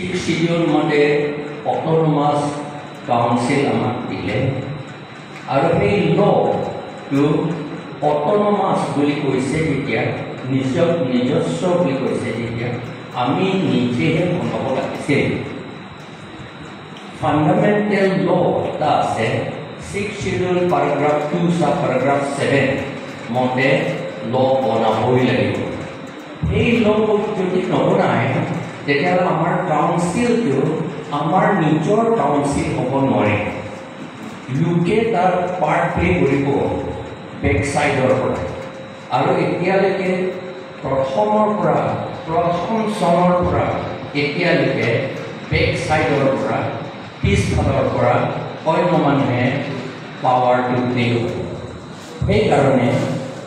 Six schedule মতে autonomous council আমাক দিলে আৰু সেই ল'টো অট'নমাছ বুলি কৈছে যেতিয়া, নিজক নিজস্ব বুলি কৈছে যেতিয়া, আমি নিজেহে বনাব লাগিছিল। ফাণ্ডামেণ্টেল ল' এটা আছে, Six Schedule paragraph 2 sub paragraph 7 মতে ল' বনাবই লাগিব। সেই ল' যদি নবনায়, তেতিয়াহ'লে আমাৰ কাউন্সিলটো আমাৰ নিজৰ কাউন্সিল হ'ব নোৱাৰে। লোকে তাৰ পাৰ্ট প্লে কৰিব বেক ছাইডৰ পৰা। আৰু এতিয়ালৈকে প্ৰথমৰ পৰা, প্ৰথম চনৰ পৰা এতিয়ালৈকে বেক ছাইডৰ পৰা, পিছফালৰ পৰা অন্য মানুহে পাৱাৰটো প্লে কৰে। সেইকাৰণে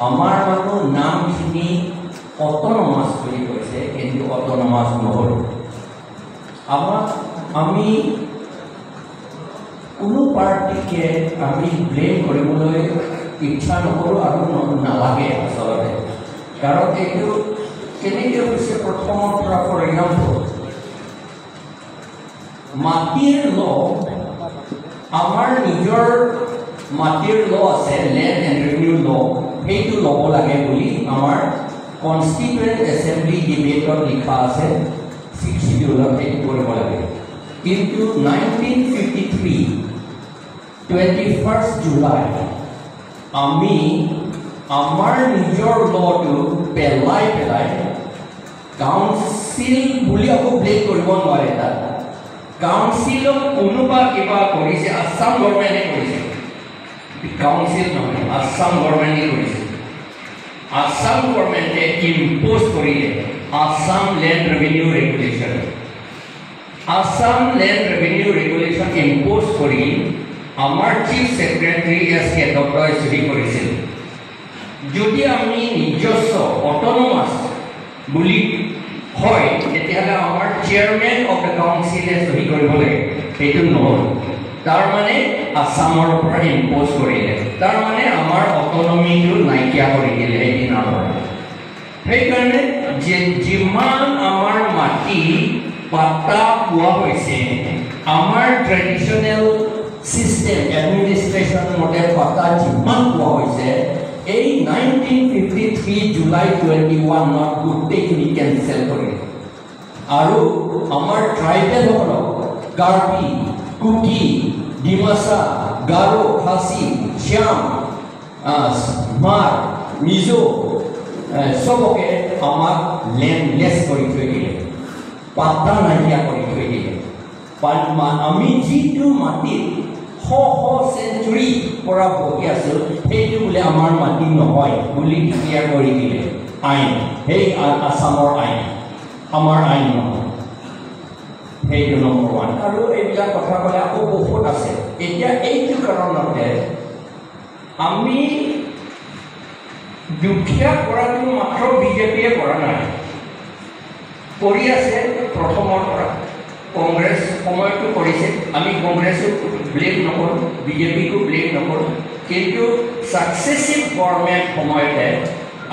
আমাৰ মানুহ নামখিনি অট'নমাছ বুলি কৈছে, কিন্তু অট'নমাছ নহ'ল। আমাক আমি কোনো পাৰ্টিকে আমি ব্লেম কৰিবলৈ ইচ্ছা নকৰোঁ আৰু নালাগে আচলতে। কাৰণ এইটো কেনেকৈ হৈছে প্ৰথমৰ পৰা, ফৰ এক্সাম্পল, মাটিৰ ল, আমাৰ নিজৰ মাটিৰ ল আছে, লেণ্ড এণ্ড ৰেভিনিউ ল, সেইটো ল'ব লাগে বুলি আমাৰ কনষ্টিটুৱেণ্ট এছেম্বলি ডিবেটত লিখা আছে, ছিক্স চিডিউলত সেইটো কৰিব লাগে। কিন্তু 1953 21 July আমি আমাৰ নিজৰ লটো পেলাই পেলাই, কাউন্সিল বুলি আকৌ ব্লেম কৰিব নোৱাৰে। তাত কাউন্সিলক কোনোবা কিবা কৰিছে, আছাম গভৰ্ণমেণ্টে কৰিছে, কাউন্সিল নহয়, আছাম গভৰ্ণমেণ্টে কৰিছে। আছাম গভৰ্ণমেণ্টে ইম্প'জ কৰিলে Assam Land Revenue Regulation। Assam Land Revenue Regulation impose কৰি আমাৰ চিফ ছেক্ৰেটাৰী এছ কে দত্তই চহী কৰিছিল। যদি আমি নিজস্ব অট'নমাছ বুলি হয়, তেতিয়াহ'লে আমাৰ চেয়াৰমেন অফ the কাউন্সিলে চহী কৰিব লাগে। সেইটো নহ'ল। তাৰমানে আছামৰ পৰা ইম্প'জ কৰিলে, তাৰমানে আমাৰ অট'নমিটো নাইকিয়া কৰি দিলে সেইদিনাৰ পৰা। সেইকাৰণে যে যিমান আমাৰ মাটি পাট্টা পোৱা হৈছে, আমাৰ ট্ৰেডিশ্যনেল চিষ্টেম এডমিনিষ্ট্ৰেশ্যন মতে পাট্টা যিমান পোৱা হৈছে, এই 1953 জুলাই 21ত গোটেইখিনি কেঞ্চেল কৰিলে আৰু আমাৰ ট্ৰাইবেলসকলক, কাৰ্বি, কুকি, ডিমাচা, গাৰো, খাচী, শ্যাম, মাৰ, মিজো, চবকে আমাক লেণ্ডলেছ কৰি থৈ দিলে, পাট্টা নাইকিয়া কৰি থৈ দিলে। আমি যিটো মাটিত শ শ চেঞ্চুৰী পৰা বহি আছোঁ, সেইটো বোলে আমাৰ মাটি নহয় বুলি ডিক্লেয়াৰ কৰি দিলে আইন। সেই আছামৰ আইন, আমাৰ আইন নহয়। সেইটো নম্বৰ ওৱান। আৰু এইবিলাক কথা ক'লে আকৌ বহুত আছে। এতিয়া এইটো কাৰণতে আমি দুখীয়া কৰাটো মাত্ৰ বিজেপিয়ে কৰা নাই, কৰি আছে প্ৰথমৰ পৰা। কংগ্ৰেছ সময়তো কৰিছে। আমি কংগ্ৰেছো ব্লেম নকৰোঁ, বিজেপিকো ব্লেম নকৰোঁ, কিন্তু ছাকচেছিভ গভৰ্ণমেণ্ট সময়তে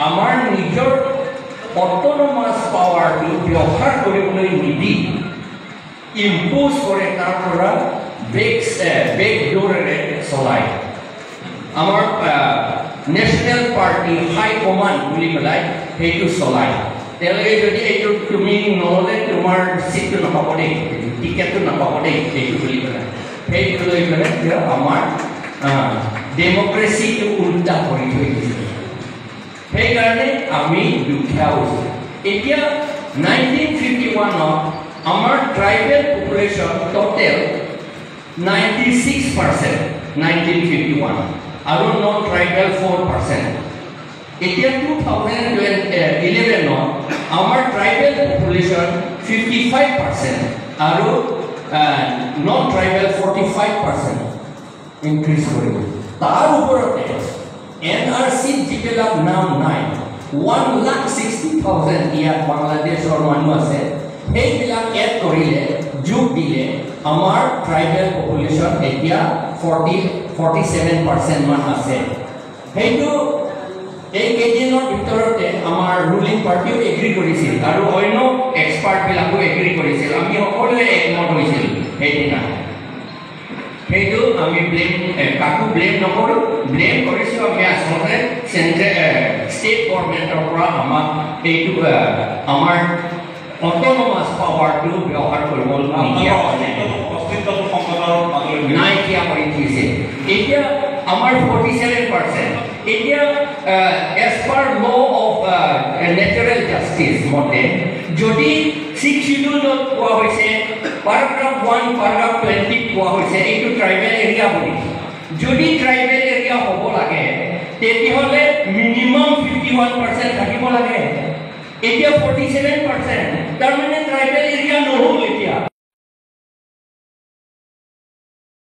আমাৰ নিজৰ অট'নমাছ পাৱাৰটো ব্যৱহাৰ কৰিবলৈ নিদি ইম্প'জ কৰে, তাৰ পৰা বেক ডোৰেৰে চলায়। আমাৰ নেশ্যনেল পাৰ্টি হাই কমাণ্ড বুলি পেলাই সেইটো চলায়। তেওঁলোকে যদি এইটো তুমি নহ'লে তোমাৰ চিটটো নাপাব দেই, টিকেটটো নাপাব দেই, সেইটো বুলি পেলাই, সেইটো লৈ পেলাই তেওঁ আমাৰ ডেমক্ৰেচিটো উল্টা কৰি থৈ দিছে। সেইকাৰণে আমি দুখীয়া হৈছোঁ। এতিয়া 1951ত আমাৰ tribal population total 96% 1951 আৰু নন ট্ৰাইবেল 4%। এতিয়া 2011ত আমাৰ ট্ৰাইবেল পপুলেশ্যন 55% আৰু non tribal 45% increase কৰিলে। তাৰ ওপৰতে এন আৰ চিত যিবিলাক নাম নাই, 1,60,000 ইয়াত বাংলাদেশৰ মানুহ আছে, সেইবিলাক এড কৰিলে, যোগ দিলে আমাৰ ট্ৰাইবেল পপুলেশ্যন এতিয়া 47% মান আছে। সেইটো এই কেইদিনৰ ভিতৰতে আমাৰ ৰুলিং পাৰ্টিও এগ্ৰি কৰিছিল আৰু অন্য এক্সপাৰ্টবিলাকো এগ্ৰি কৰিছিল। আমি সকলোৱে একমত হৈছিল সেইদিনা। সেইটো আমি ব্লেম কাকো ব্লেম নকৰোঁ, ব্লেম কৰিছোঁ আমি আচলতে চেণ্ট্ৰেল ষ্টেট গভৰ্ণমেণ্টৰ পৰা আমাক এইটো আমাৰ অট'নমাছ পাৱাৰটো ব্যৱহাৰ কৰিব নিদিয়া নাইকিয়া কৰি দিছে। এতিয়া আমাৰ 47%। এতিয়া as per law of natural justice মতে যদি 6 শিডিউলত কোৱা হৈছে, পেৰাগ্ৰাফ 1 পেৰাগ্ৰাফ 20 কোৱা হৈছে এইটো ট্ৰাইবেল এৰিয়া বুলি, যদি ট্ৰাইবেল এৰিয়া হ'ব লাগে তেতিয়াহ'লে মিনিমাম 51% থাকিব লাগে। এতিয়া 47%, তাৰমানে ট্ৰাইবেল এৰিয়া নহ'ল এতিয়া।